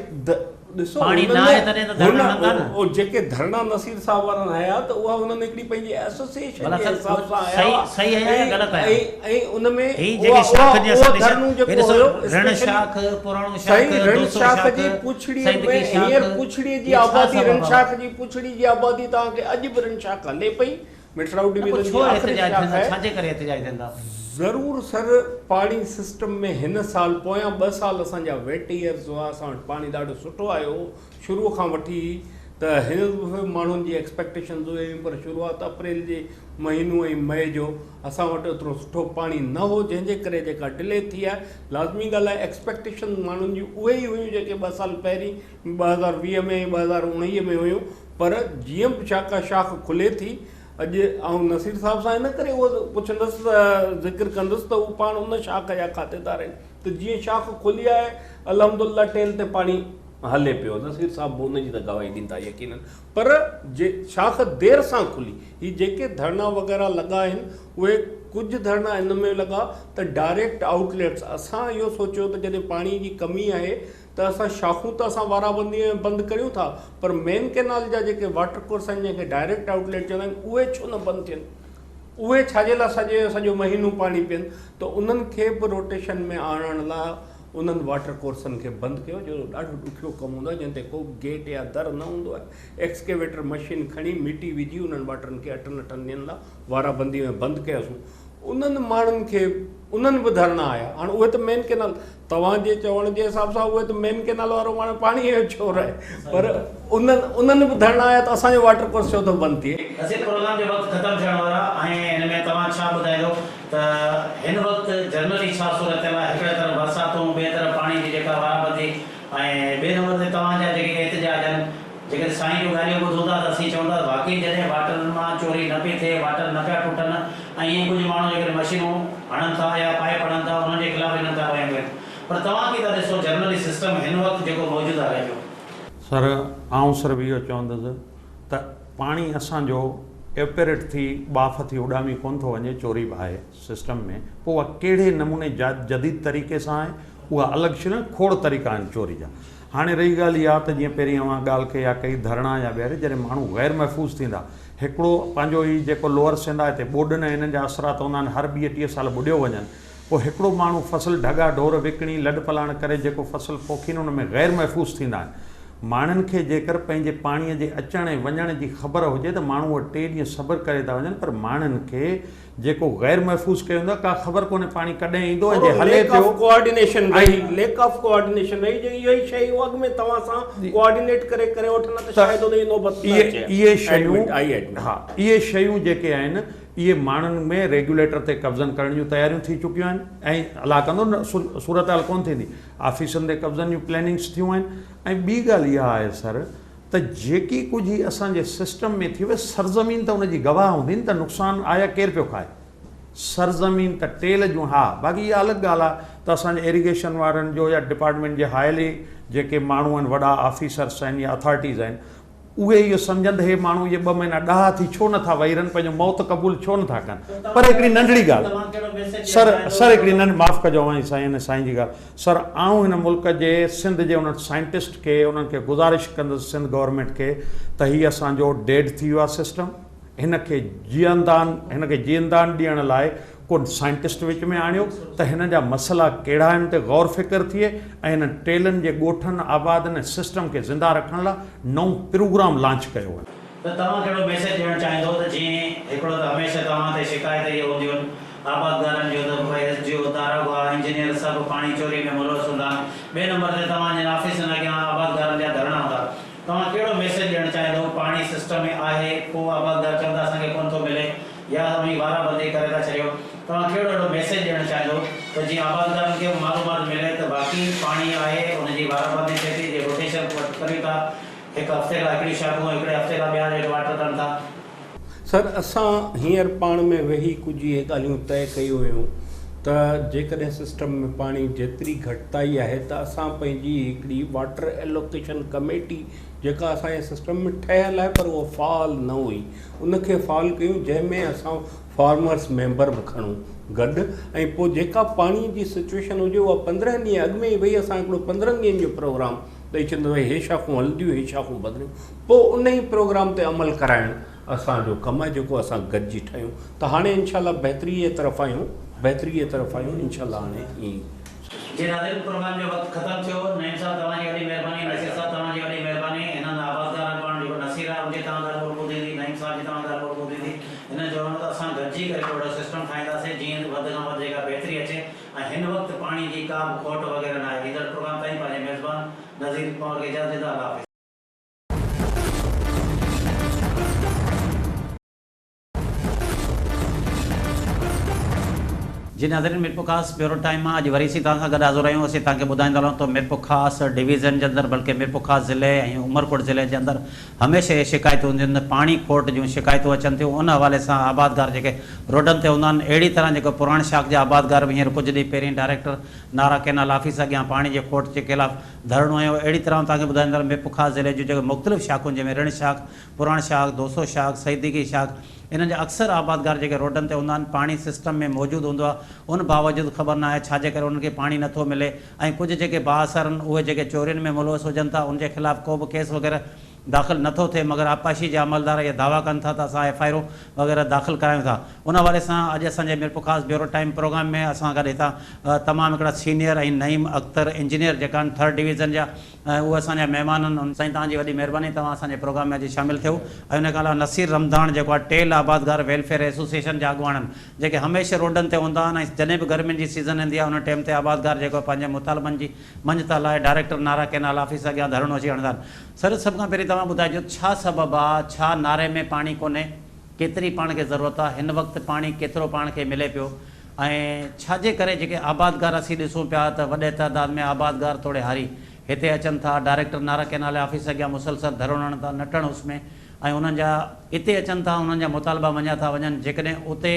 ڏسو پاڻي انهن نه آهي تڏهن ته ڌرڻا هڻندا نه. اهي جيڪي ڌرڻا نصير صاحب وارن هنيا ته اها انهن هڪڙي پنهنجي ايسوسيئيشن ڀلا جي سر حساب سان هنيا صحيح هئا صحيح هنيا يا ۽ غلط هنيا؟ ۽ ۽ ان ۾ هي اها جيڪي اها شاخ جي اهو اسان ڏسون ڌرڻو هي جيڪو ڏسو هيو رڻ اسپيشلي شاخ پراڻو شاخ سائين رڻ دوسو شاخ شاخ جي پڇڙي ۾ سيدڪي شاخ هينئر پڇڙي جي هي ڇا آبادي سبب رڻ آهي؟ شاخ جي پڇڙي جي آبادي توهان کي اڄ به رڻ شاخ هلي پئي مٺڙائو نه پوء ڊويزن ڇو جي آخري احتجاج شاخ ٿين ٿا آهي. ڇا جي ڪري احتجاج ٿين ٿا؟ ضرور سر پاڻي سسٽم ۾ هن سال پويان ٻه سال اسان جا ويٽ ايئرز هئا اسان وٽ پاڻي ڏاڍو سٺو آيو هو شروع کان وٺي ته هن دفعي به ماڻهن جي ايڪسپيڪٽيشنز هيون پر شروعات اپريل جي مهينو ۽ مئي جو اسان وٽ ايترو سٺو پاڻي نه هو جنهن جي ڪري جيڪا ڊلي ٿي آهي لازمي ڳالهه آهي ايڪسپيڪٽيشن ماڻهن جون اهي ئي هيون جيڪي ٻه سال پهرين 2020 ۾ ۽ 2019 ۾ هيون پر جيئن به شاخا شاخ کلي ٿي اڄ آئون نصير صاحب سان ان ڪري اهو پڇندس ذڪر ڪندس ته هو پاڻ ان شاخ جا کاتيدار آهن ته جيئن شاخ کلي آهي الحمدلله ٽيل تي پاڻي هلي پيو نصير صاحب به ان جي ته گواهي ڏيندا يقينن پر جي شاخ دير سان کلي هي جيڪي ڌرڻا وغيره لڳا آهن اهي ڪجهه ڌرڻا ان ۾ لڳا ته ڊائريڪٽ آئوٽ ليٽس اسان اهو سوچيو ته جڏهن پاڻي جي ڪمي آهي ته اسان شاخون ته اسان وارابندي ۾ بند ڪريون ٿا پر مين ڪينال جا جيڪي واٽر ڪورس آهن جنهن کي ڊائريڪٽ آئوٽ ليٽ چوندا آهن اهي ڇو نه بند ٿين اهي ڇا جي لاء سڄي سڄو مهينو پاڻي پين ته انهن کي به روٽيشن ۾ آڻڻ لاء انهن واٽر ڪورسن کي بند ڪيو جو ڏاڍو ڏکيو ڪم هوندو آهي جنهن تي ڪو گيٽ يا در نه هوندو آهي ايڪسڪيويٽر مشين کڻي مٽي وجهي انهن واٽرن کي اٺن اٺن ڏينهن لاء وارابندي ۾ بند ڪياسون انهن ماڻهن کي انهن به ڌرڻا آيا هاڻ اهي ته مين ڪينال توهان جي چوڻ جي حساب سان اهي ته مين ڪينال وارو ماڻهو پاڻي جو ڇور آهي پر انهن انهن به ڌرڻا آيا ته اسان جو واٽر ڪورس ڇو ٿو بند ٿئي. نصير پروگرام جو وقت ختم ٿيڻ وارو آهي ۽ ان ۾ توهان ڇا ٻڌائيندو ته هن وقت جنرلي ڇا صورتحال آهي هڪڙي طرف برساتون ٻئي طرف پاڻي جي جيڪا وارابندي ۽ ٻئي نمبر تي توهان جا جيڪي احتجاج آهن جيڪڏهن سائين جون ڳالهيون ٻڌون ٿا ته اسين چئون ٿا ته واقعي جڏهن واٽرن مان چوري نه پئي ٿئي، واٽر نه پيا ٽٽن ۽ ائين ڪجهه ماڻهو جيڪڏهن مشينون هڻن ٿا يا پائيپ هڻن ٿا انهن جي خلاف انهن ڪارروايون ڪيون پر توهان ڪيئن ٿا ڏسو جنرلي سسٽم هن وقت جيڪو موجوده هلي پيو. سر آئون صرف اهو چوندس ته پاڻي اسان جو ايوپيريٽ ٿي ٻاڦ ٿي اڏامي ڪونه ٿو وڃي چوري به آهي سسٽم ۾ پوء اها ڪهڙي نموني جديد طريقي سان آهي اها الڳ شيء نه کوڙ طريقا آهن چوري جا هاڻي رهي ڳالهه اها ته جيئن پهرين اوهان ڳالهه ڪئي يا ڪئي ڌرڻا يا ٻيا جڏهن ماڻهو غير محفوظ ٿيندا هڪڙو پنهنجو هي جيڪو لوئر سنڌ آهي هتي ٻوڏن ۽ انهن جا اثرات هوندا آهن هر ٻيهه ٽيهه سال ٻڏيو وڃن پوء هڪڙو ماڻهو فصل ڍڳا ڍور وڪڻي لڏ پلاڻ ڪري جيڪو فصل پوکين ان ۾ غير محفوظ ٿيندا آهن ماڻهن کي جيڪر پنهنجي پاڻي جي اچڻ ۽ وڃڻ جي خبر هجي ته ماڻهو اهي ٽي ڏينهن صبر ڪري ٿا وڃن پر ماڻهن کي جيڪو غير محفوظ ڪيو ويندو آهي ڪا خبر ڪونهي پاڻي ڪڏهن ايندو ۽ جي هلي پيو ڪوآرڊينيشن رهي ليڪ آف ڪوآرڊينيشن رهي جي اها ئي شيء اهو اڳ ۾ توهان سان ڪوآرڊينيٽ ڪري ڪري وٺن ها ته شايد ان جي نوبت نه اچي اهي شيون ها اهي شيون جيڪي آهن اهي ماڻهن ۾ ريگيوليٽر تي قبضن ڪرڻ جون تياريون ٿي چڪيون آهن ۽ الله ڪندو صورتحال ڪونه ٿيندي آفيسن تي قبضن جون پلاننگس ٿيون آهن ۽ ٻي ڳالهه اها آهي سر ته جيڪي ڪجهه هي اسان جي سسٽم ۾ ٿي ويو سرزمين ته ان جي گواهه هوندي نه ته نقصان آيا ڪير پيو کائي سرزمين ته ٽيل جون ها باقي اها الڳ ڳالهه آهي ته اسان جي ايريگيشن وارن جو يا ڊپارٽمينٽ جي هائلي جيڪي ماڻهو آهن وڏا آفيسرس آهن يا اٿارٽيز آهن اهي اهو سمجهن ته هي ماڻهو اهي ٻه مهينا ڏاها ٿي ڇو نٿا ويهي رهن پنهنجو موت قبول ڇو نٿا ڪن پر هڪڙي ننڍڙي ڳالهه سر سر هڪڙي ننڍ معاف ڪجو اوهان جي سائين سائين جي ڳالهه سر آئون هن ملڪ جي سنڌ جي انهن سائنٽسٽ کي انهن کي گذارش ڪندس سنڌ گورنمينٽ کي ته هي اسان جو ڊيڊ ٿي ويو آهي سسٽم هن کي جيئندان هن کي جيئندان ڏيڻ لاء ڪو سائنٽسٽ وچ ۾ آڻيو ته هن جا مسئلا ڪهڙا آهن تي غور فڪر ٿئي ۽ هن ٽيلن جي ڳوٺن آبادن ۽ سسٽم کي زنده رکڻ لاء نئون پروگرام لانچ ڪيو وڃي. ته توهان ڪهڙو ميسيج ڏيڻ چاهيندو ته جيئن هڪڙو ته هميشه توهان تي شڪايت اهي هونديون آبادگارن جو ته ايس ڊي او، داروغا، انجنيئر سڀ پاڻي چوري ۾ ملوث هوندا آهن، ٻئي نمبر تي توهان جن آفيسن اڳيان آبادگارن جا ڌرڻا هوندا توهان ڪهڙو ميسيج ڏيڻ چاهيندو پاڻي سسٽم ۾ آهي پوء آبادگار چوندا اسان کي ڪونه ٿو ملي يا اوهين وارا بندي ڪري ٿا ڇڏيو توهان ڪهڙو اهڙو ميسيج ڏيڻ چاهيندو ته جيئن آبادگارن کي به معلومات ملي ته واقعي پاڻي آهي ان جي وارا بندي ٿئي ٿي جي روٽيشن ڪريون ٿا هڪ هفتي لاء هڪڙيون شاخون هڪڙي هفتي لاء ٻيا جيڪي واٽر ڪن ٿا. سر اسان هينئر پاڻ ۾ ويهي ڪجهه اهي ڳالهيون طئي ڪيون هيون ته جيڪڏهن سسٽم ۾ پاڻي جيتري گهٽتائي آهي ته اسان پنهنجي هڪڙي واٽر ايلوڪيشن ڪميٽي جيڪا اسان جي سسٽم ۾ ٺهيل آهي پر اها فعال نه هئي ان کي فعال ڪيون جنهن ۾ اسان فارمرس ميمبر به کڻون گڏ ۽ پوء جيڪا پاڻي جي سچويشن هجي اها 15 ڏينهن اڳ ۾ ئي ويهي اسان هڪڙو 15 ڏينهن جو پروگرام ڏئي ڇڏيندو ڀئي هي شاخون هلنديون هي شاخون بدليون پوء انهي پروگرام تي عمل ڪرائڻ اسان جو ڪم آهي جيڪو اسان گڏجي ٺاهيون ته هاڻي انشاء الله بهتري جي طرف آهيون بهتري جي طرف آهيون انشاء الله هاڻي ائين ئي. جي ناظرين پروگرام جو وقت ختم ٿيو نعيم صاحب توهان جي وڏي مهرباني نصير صاحب توهان جي وڏي مهرباني هنن آبادگار اڳواڻ جيڪو نصير آهي ان جي توهان ڳالهه ٻولهه ٻڌي ٿي نعيم صاحب جي توهان ڳالهه ٻولهه ٻڌي ٿي هنن چيو ته اسان گڏجي ڪري ڪو اهڙو سسٽم ٺاهينداسين جيئن وڌ کان وڌ جيڪا بهتري اچي ۽ هن وقت پاڻي جي ڪا به کوٽ وغيره ناهي. ايندڙ پروگرام تائين پنهنجي ميزبان نذير پنهور کي اجازت ڏيندا. الله حافظ. جي ناظرين ميرپورخاص بيورو ٽائيم مان اڄ وري اسين توهان سان گڏ حاضر آهيون اسين توهان کي ٻڌائيندا هلون ته ميرپورخاص ڊويزن جي اندر بلڪه ميرپورخاص ضلعي ۽ عمرڪوٽ ضلعي جي اندر هميشه اهي شڪايتون هونديون آهن ته پاڻي کوٽ جون شڪايتون اچن ٿيون ان حوالي سان آبادگار جيڪي روڊن تي هوندا آهن اهڙي طرح جيڪو پراڻ شاخ جا آبادگار به هينئر ڪجهه ڏينهن پهرين ڊائريڪٽر نارا ڪينال آفيس اڳيان پاڻي جي کوٽ جي خلاف ڌرڻو هنيو اهڙي طرح توهان کي ٻڌائيندا هلون ميرپورخاص ضلعي جون جيڪي مختلف شاخون جنهن ۾ رڻ شاخ پراڻ شاخ دوسو شاخ سيديقي شاخ انهن جا اڪثر آبادگار جيڪي روڊن تي هوندا آهن پاڻي سسٽم ۾ موجود هوندو آهي ان باوجود خبر ناهي ڇا جي ڪري انهن کي پاڻي نٿو ملي ۽ ڪجهه جيڪي بااثر آهن اهي جيڪي چورين ۾ ملوث هجن ٿا ان جي خلاف ڪو به ڪيس وغيره داخل نٿو ٿئي مگر آبپاشي جا عملدار اهي دعويٰ ڪن ٿا ته اسان ايف I آرون وغيره داخل ڪرايون ٿا ان حوالي سان اڄ اسان جي ميرپورخاص بيورو ٽائيم پروگرام ۾ اسان گڏ هتان تمام هڪڙا سينيئر ۽ نعيم اختر انجنيئر جيڪا آهن ٿرڊ ڊويزن جا ۽ اهي اسان جا مهمان آهن. سائين توهان جي وڏي مهرباني توهان اسان جي پروگرام ۾ اچي شامل ٿيو ۽ ان کان علاوه نصير رمضاڻ جيڪو آهي ٽيل آبادگار ويلفيئر ايسوسيئيشن جا اڳواڻ آهن جيڪي هميشه روڊن تي هوندا آهن ۽ جڏهن به گرمين جي سيزن ايندي آهي ان ٽيم تي آبادگار جيڪو پنهنجي مطالبن جي مڃتا لاء ڊائريڪٽر نارا ڪينال آفيس اڳيان ڌرڻو اچي هڻندا آهن سر سڀ کان پهرين توهان ٻڌائجو ڇا سبب آهي ڇا ناري ۾ پاڻي ڪونهي ڪيتري پاڻ کي ضرورت آهي هن وقت پاڻي ڪيترو پاڻ کي ملي پيو ۽ ڇا جي ڪري جيڪي آبادگار اسين ڏسون پيا ته وڏي تعداد ۾ آبادگار توڙي هاري هتي اچن ٿا ڊائريڪٽر نارا ڪئنال آفيس اڳيان مسلسل ڌرڻو هڻن ٿا نٽهڻ اس ۾ ۽ انهن جا اتي اچن ٿا انهن جا مطالبا مڃيا ٿا وڃن جيڪڏهن اتي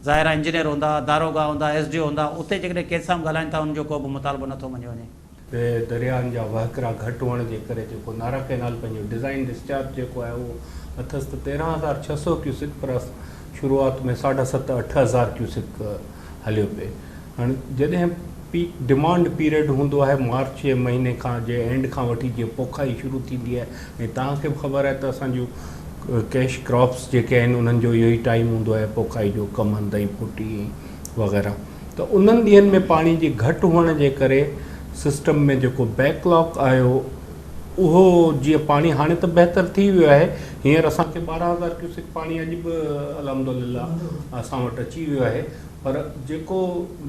ظاهر آهي انجنيئر هوندا داروغا هوندا ايس ڊي او هوندا اتي جيڪڏهن ڪنهن سان به ڳالهائين ٿا انهن جو ڪو به مطالبو نٿو مڃيو وڃي. تي درياهن جا وهڪرا گهٽ هئڻ جي ڪري جيڪو نارا ڪئنال پنهنجو ڊزائين ڊسچارج جيڪو آهي اهو اٿس ته 13,600 ڪيوسڪ پر شروعات ۾ ساڍا ست اٺ هزار ڪيوسڪ هليو پئي هاڻي جڏهن پيڪ ڊمانڊ پيريڊ هوندو آهي مارچ جي مهيني کان جي اينڊ کان وٺي جيئن پوکائي شروع ٿيندي آهي ۽ توهان کي به خبر آهي ته اسان جون ڪيش ڪراپس جيڪي آهن انهن جو اهو ئي ٽائيم هوندو آهي پوکائي جو ڪمند ۽ ڦوٽي وغيره ته انهن ڏينهن ۾ پاڻي جي گهٽ هئڻ جي ڪري سسٽم ۾ جيڪو بيڪ لاڪ آيو اهو جيئن پاڻي هاڻي ته بهتر ٿي ويو آهي هينئر اسان کي 12,000 ڪيوسڪ پاڻي اڄ به الحمد لله اسان وٽ اچي ويو آهي پر جيڪو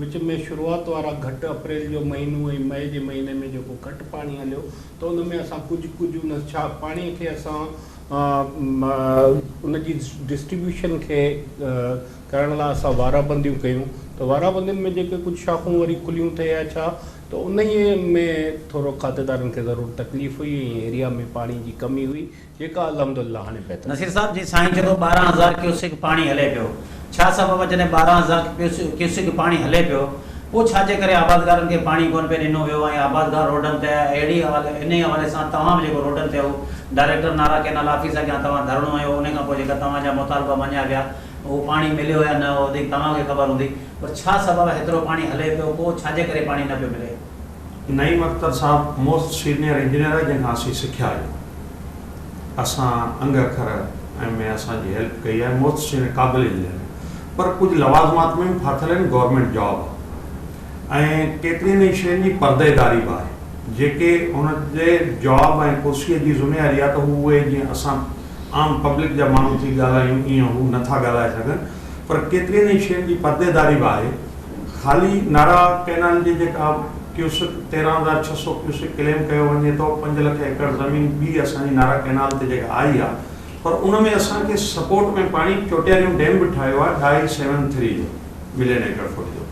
وچ ۾ شروعات وارا گهٽ اپريل جو مهينو ۽ مئي جي مهيني ۾ جيڪو گهٽ پاڻي هليو ته ان ۾ اسان ڪجهه ڪجهه ان ڇا پاڻي کي اسان ان جي ڊسٽريبيوشن کي ڪرڻ لاء اسان وارابنديون ڪيون ته وارابندين ۾ جيڪي ڪجهه شاخون وري کليون ٿي يا ڇا ته انهيء ۾ ٿورو کاتيدارن کي ضرور تڪليف هئي ۽ ايريا ۾ پاڻي جي ڪمي هئي جيڪا الحمدلله هاڻي بهتر نصير صاحب جي سائين چيو ته 12,000 ڪيوسڪ پاڻي هلي پيو ڇا سبب آهي جڏهن 12,000 ڪيوسڪ پاڻي هلي پيو پوء ڇا جي ڪري آبادگارن کي پاڻي ڪونه پئي ڏنو ويو ۽ آبادگار روڊن تي آيا اهڙي حوالي انهي حوالي سان توهان به جيڪو روڊن تي هو ڊائريڪٽر نارا ڪينال آفيس اڳيان توهان ڌرڻو هنيو انهي کان پوء جيڪا توهان جا مطالبا مڃيا ويا اهو پاڻي مليو يا نه اهو وڌيڪ توهان کي خبر هوندي پر ڇا سبب آهي هيترو پاڻي هلي پيو پوء ڇا جي ڪري پاڻي نه پيو ملي؟ نعيم اختر صاحب موسٽ سينئر انجنيئر آهي جنهن کان اسين سکيا آهيون اسان انگ اکر ۽ ۾ اسان جي هيلپ ڪئي آهي موسٽ سينئر قابل انجنيئر آهي پر ڪجهه لوازمات ۾ به ڦاٿل آهن گورنمينٽ جاب آهي ۽ ڪيترين ئي شين جي پرديداري به آهي جيڪي هن جي جاب ۽ ڪرسي جي ذميواري آهي ته هو اهي جيئن اسان عام پبلڪ جا ماڻهو ٿي ڳالهايون ايئن هو نه ٿا ڳالهائي سگهن پر ڪيترين ئي شين جي پرديداري به آهي خالي نارا ڪئنال جي جيڪا ڪيوسڪ 13,600 ڪيوسڪ ڪليم ڪيو وڃي ٿو پنج لک ايڪڙ زمين ٻي اسان جي نارا ڪئنال تي جيڪا آئي آهي پر ان ۾ اسان کي سپورٽ ۾ پاڻي چوٽياريون ڊيم به ٺاهيو آهي ڍائي سيون ٿري جو ملين ايڪڙ فوٽ جو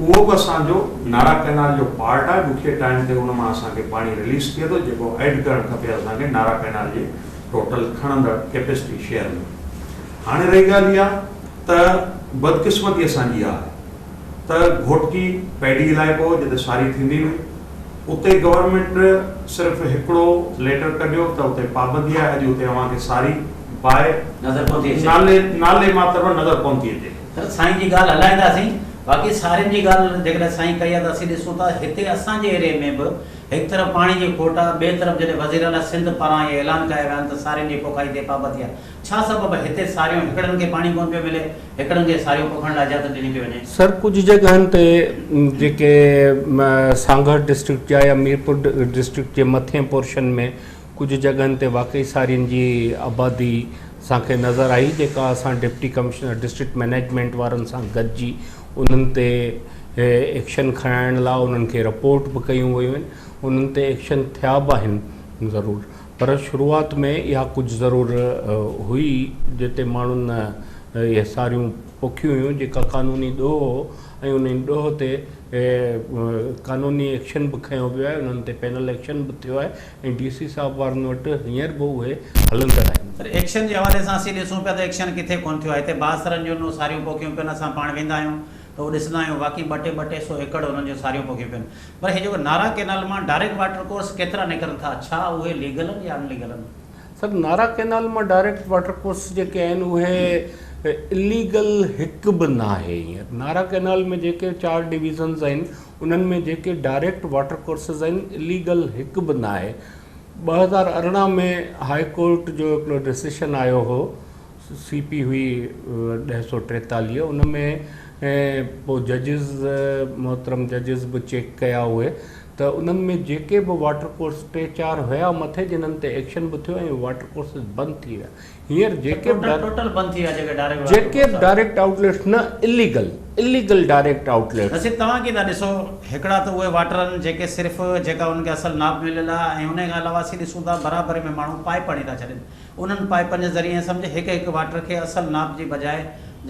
اهو به اسان جو نارا ڪئنال جو پارٽ آهي ڏکي ٽائيم تي ان مان اسان کي پاڻي رليز ٿئي ٿو جيڪو ايڊ ڪرڻ کپي اسان کي نارا ڪئنال جي ٽوٽل کڻندڙ ڪيپيسٽي شيئر ۾. هاڻي رهي ڳالهه اها ته بدقسمتي اسان جي اها آهي ته گهوٽڪي پيڊي علائقو هو جتي ساري ٿيندي هئي اتي گورنمينٽ صرف هڪڙو ليٽر ڪڍيو ته اتي پابندي آهي اڄ اتي اوهان کي ساري باء نظر ڪونه ٿي اچي. نالي نالي ماتر به نظر ڪونه ٿي اچي. ته سائين جي ڳالهه هلائينداسين باقي سارين جي ڳالهه جيڪڏهن سائين ڪئي آهي ته اسين ڏسون ٿا هتي اسان جي ايريي ۾ به هڪ طرف پاڻي جي کوٽ آهي، ٻئي طرف جڏهن وزيراعليٰ سنڌ پاران اهي اعلان ڪيا ويا آهن ته سارين جي پوکائي تي پابندي آهي، ڇا سبب آهي هتي ساريون هڪڙن کي پاڻي ڪونه پيو ملي، هڪڙن کي ساريون پوکڻ لاء اجازت ڏني پئي وڃي. سر ڪجهه جڳهن تي جيڪي سانگهڙ ڊسٽرڪٽ جا يا ميرپور ڊسٽرڪٽ جي مٿين پورشن ۾ ڪجهه جڳهن تي واقعي سارين جي آبادي اسان کي نظر آئي جيڪا اسان ڊپٽي ڪمشنر ڊسٽرڪٽ مئنيجمينٽ وارن سان گڏجي انهن تي ايڪشن کڻائڻ لاء انهن کي رپورٽ به ڪيون ويون آهن انهن تي ايڪشن ٿيا به آهن ضرور پر شروعات ۾ اها ڪجهه ضرور هئي جتي ماڻهن اهي ساريون پوکيون هيون جيڪا قانوني ڏوهه هو ۽ انهي ڏوهه تي قانوني ايڪشن به کنيو ويو آهي، انهن تي پينل ايڪشن به ٿيو آهي ۽ ڊي سي صاحب وارن وٽ هينئر به اهي هلندڙ آهن. سر ايڪشن جي حوالي سان اسين ڏسون پيا ته ايڪشن ڪٿي ڪونه ٿيو آهي. هتي بااثرن جون نون ساريون پوکيون پين اسان پاڻ ويندا آهيون ته اهو ڏسندا آهيون واقعي ٻه ٽي ٻه ٽي سو ايڪڙ انهن جون ساريون پوکيون پين پر هي جيڪو نارا ڪينال مان ڊائريڪٽ واٽر ڪورس ڪيترا نڪرن ٿا ڇا اهي ليگل آهن يا ان ليگل آهن؟ سر نارا ڪينال مان ڊائريڪٽ واٽر ڪورس جيڪي آهن اهي اليگل هڪ به ناهي هينئر نارا ڪينال ۾ جيڪي چار ڊويزنز آهن انهن ۾ جيڪي ڊائريڪٽ واٽر ڪورسز آهن اليگل هڪ به ناهي 2018 ۾ هاء ڪورٽ جو هڪڙو ڊسيشن آيو هو سي پي هئي 1043 ان ۾ پوء ججز محترم ججز به چيڪ ڪيا اهي ته انهن ۾ جيڪي به واٽر ڪورس ٽي چار هيا مٿي جنھن تي ايڪشن به ٿيو ۽ واٽر ڪورسز بند ٿي ويا هينئر جيڪي به ٽوٽل بند ٿي ويا جيڪي ڊائريڪٽ واٽر جيڪي به ڊائريڪٽ آئوٽليٽس نه illegal illegal direct outlets. Nasir توهان ڪيئن ٿا ڏسو هڪڙا ته اهي واٽر آهن جيڪي صرف جيڪا انهن کي اصل ناپ مليل آهي ۽ انهي کان علاوه اسين ڏسون ٿا برابري ۾ ماڻهو پائپ هڻي ٿا ڇڏين انهن پائپن جي ذريعي ائين سمجهه هڪ هڪ واٽر کي اصل ناپ جي بجاء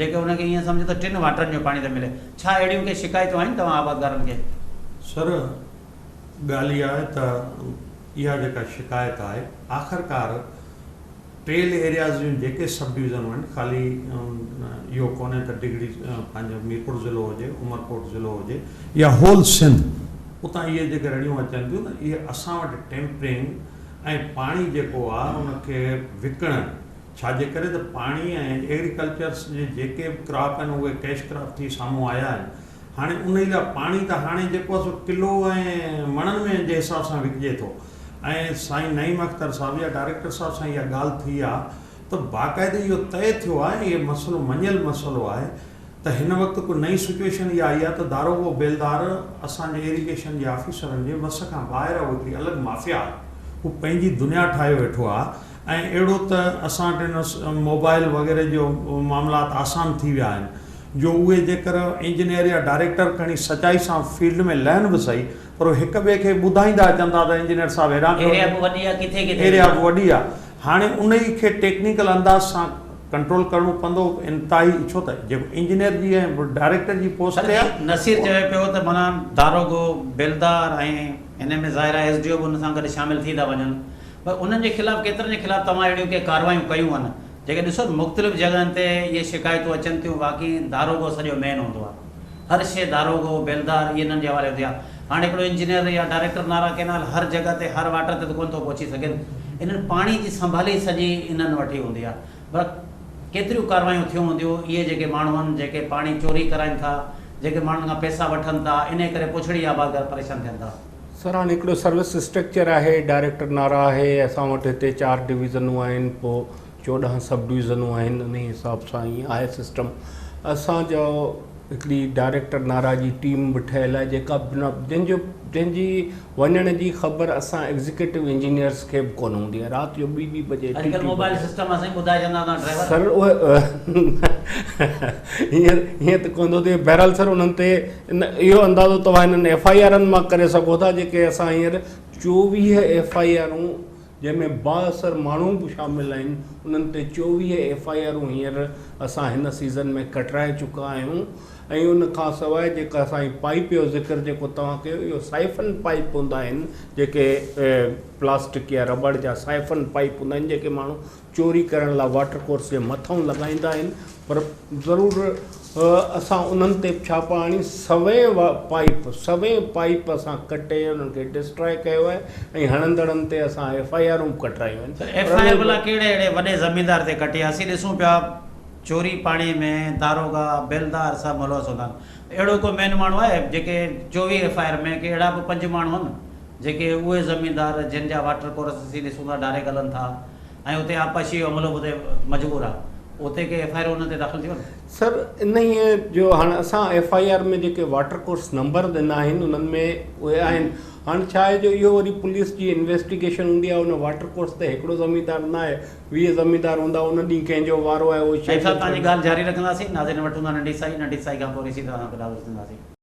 جيڪي ان کي ائين سمجهه ته ٽن واٽرن جو پاڻي ٿو ملي. ڇا اهڙيون ڪي شڪايتون آهن توهان آبادگارن کي؟ سر ڳالهه اها آهي ته اها جيڪا شڪايت آهي آخرڪار ٽيل ايرياز جون جيڪي سب ڊويزنون آهن خالي اهو ڪونهي ته ڊگهڙي پنهنجو ميرپور ضلعو هجي عمرڪوٽ ضلعو هجي يا هول سنڌ اتان اهي جيڪي رڙيون اچن ٿيون ته اهي اسان وٽ ٽيمپرنگ ۽ پاڻي جيڪو آهي ان کي وڪڻڻ ڇا جي ڪري ته پاڻي ۽ ايگريڪلچرس جي جيڪي به ڪراپ آهن اهي ڪيش ڪراپ ٿي سامهون آيا آهن هاڻي انهي لاء پاڻي ته هاڻي جيڪو آهي سو ڪلو ۽ مڻن ۾ جي حساب سان وڪجي ٿو ۽ سائين نعيم اختر صاحب يا ڊائريڪٽر صاحب سان اها ڳالهه ٿي آهي ته باقاعدي اهو طئي ٿيو آهي ۽ اهو مسئلو مڃيل مسئلو آهي ته هن وقت ڪو نئين سچوئيشن اها آئي آهي ته داروغو بيلدار اسان جي ايريگيشن جي آفيسرن جي وس کان ٻاهر آهي اهو هڪڙي الڳ مافيا آهي هو پنهنجي دنيا ٺاهي ويٺو آهي ۽ اهڙو ته اسان وٽ هن موبائل وغيره جو معاملات آسان ٿي ويا آهن جو اهي جيڪر انجنيئر يا ڊائريڪٽر کڻي سچائي سان فيلڊ ۾ لهن به سهي پر اهي هڪ ٻئي کي ٻڌائيندا اچن ٿا ته انجنيئر صاحب هيڏانهن پيو ايريا به وڏي آهي ڪٿي ڪٿي ايريا به وڏي آهي هاڻي انهي کي ٽيڪنيڪل انداز سان ڪنٽرول ڪرڻو پوندو انتهائي ڇو ته جيڪو انجنيئر جي ۽ ڊائريڪٽر جي پوسٽ تي آهي نصير چوي پيو ته معنيٰ داروغو بيلدار ۽ ان ۾ ظاهر آهي ايس ڊي او به ان سان گڏ شامل ٿي ٿا وڃن پر انهن جي خلاف ڪيترن جي خلاف توهان اهڙيون ڪي ڪارروايون ڪيون آهن جيڪي ڏسو ته مختلف جڳهن تي اهي شڪايتون اچن ٿيون واقعي داروغو سڄو مين هوندو آهي هر شيء داروغو بيلدار اهي انهن جي حوالي هوندي آهي هاڻي هڪڙو انجنيئر يا ڊائريڪٽر نارا ڪينال هر جڳهه تي هر واٽر تي ته ڪونه ٿو پهچي سگهي انهن پاڻي جي سنڀالي سڄي انهن وٽ ئي هوندي آهي پر ڪيتريون ڪارروايون ٿيون هونديون اهي جيڪي ماڻهو آهن جيڪي پاڻي چوري ڪرائين ٿا جيڪي ماڻهن کان پئسا وٺن ٿا انهي ڪري پڇڙي آبادگار پريشان ٿين ٿا. سر هاڻي هڪڙو سروس اسٽرڪچر آهي ڊائريڪٽر نارا آهي اسان وٽ هتي چار ڊويزنون آهن پوء 14 سب ڊويزنون آهن انهي حساب سان ائين آهي سسٽم اسان جو هڪڙي ڊائريڪٽر نارا جي ٽيم به ٺهيل آهي جيڪا بنا جنهن جو جنهن جي وڃڻ جي خبر اسان ايگزيڪيٽو انجنيئرس کي به ڪونه هوندي آهي رات جو ٻي ٻي بجي ٽي اڄڪلهه ٽي موبائل بجي سسٽم آهي سائين ٻڌائي ڇڏندا هوندا ڊرائيور. سر اهي هينئر هيئن ته ڪونه ٿو ٿئي بهرحال سر انهن تي ان اهو اندازو توهان هنن ايف I آرن مان ڪري سگهو ٿا جيڪي اسان هينئر 24 ايف I آرون جنهن ۾ بااثر ماڻهو به شامل آهن انهن تي 24 ايف I آرون هينئر اسان هن سيزن ۾ ڪٽرائي چڪا آهيون ۽ ان کان سواء جيڪا اسان هي پائيپ جو ذڪر جيڪو توهان ڪيو اهو سائفن پائيپ هوندا آهن جيڪي پلاسٽڪ يا رٻڙ جا سائفن پائيپ هوندا آهن جيڪي ماڻهو چوري ڪرڻ لاء واٽر ڪورس جي مٿئون لڳائيندا آهن پر ضرور اسان انهن تي به ڇاپا هڻي سوين پائيپ سوين پائيپ اسان ڪٽي انهن کي ڊسٽرائي ڪيو آهي ۽ هڻندڙن تي اسان ايف I آرون به ڪٽرايون آهن سر ايف I R ڀلا ڪهڙي اهڙي وڏي زميندار تي ڪٽي آهي اسين ڏسون پيا چوري پاڻي ۾ داروغا بيلدار سڀ ملوث هوندا آهن اهڙو ڪو مين ماڻهو آهي جيڪي 24 ايف I R ۾ ڪي اهڙا به پنج ماڻهو آهن جيڪي اهي زميندار جن جا واٽر ڪورس اسين ڏسون ٿا ڊائريڪٽ هلن ٿا ۽ اتي آبپاشي جو عملو به اتي مجبور آ اتي ڪي ايف I R انهن تي داخل ٿيون آهن؟ سر انهيء جو هاڻ اسان ايف I R ۾ جيڪي واٽر ڪورس نمبر ڏنا آهن انهن ۾ اهي آهن هاڻ ڇا آهي جو اهو وري پوليس جي انويسٽيگيشن هوندي آهي ان واٽر ڪورس تي هڪڙو زميندار نه آهي 20 زميندار هوندا ان ڏينهن ڪنهن جو وارو آهي اهو نعيم صاحب توهان جي ڳالهه جاري رکنداسين ناظرين وٺون ٿا ننڍي سائي ننڍي سائي کان پوء وري سيڌو توهان سان گڏ حاضر ٿينداسين.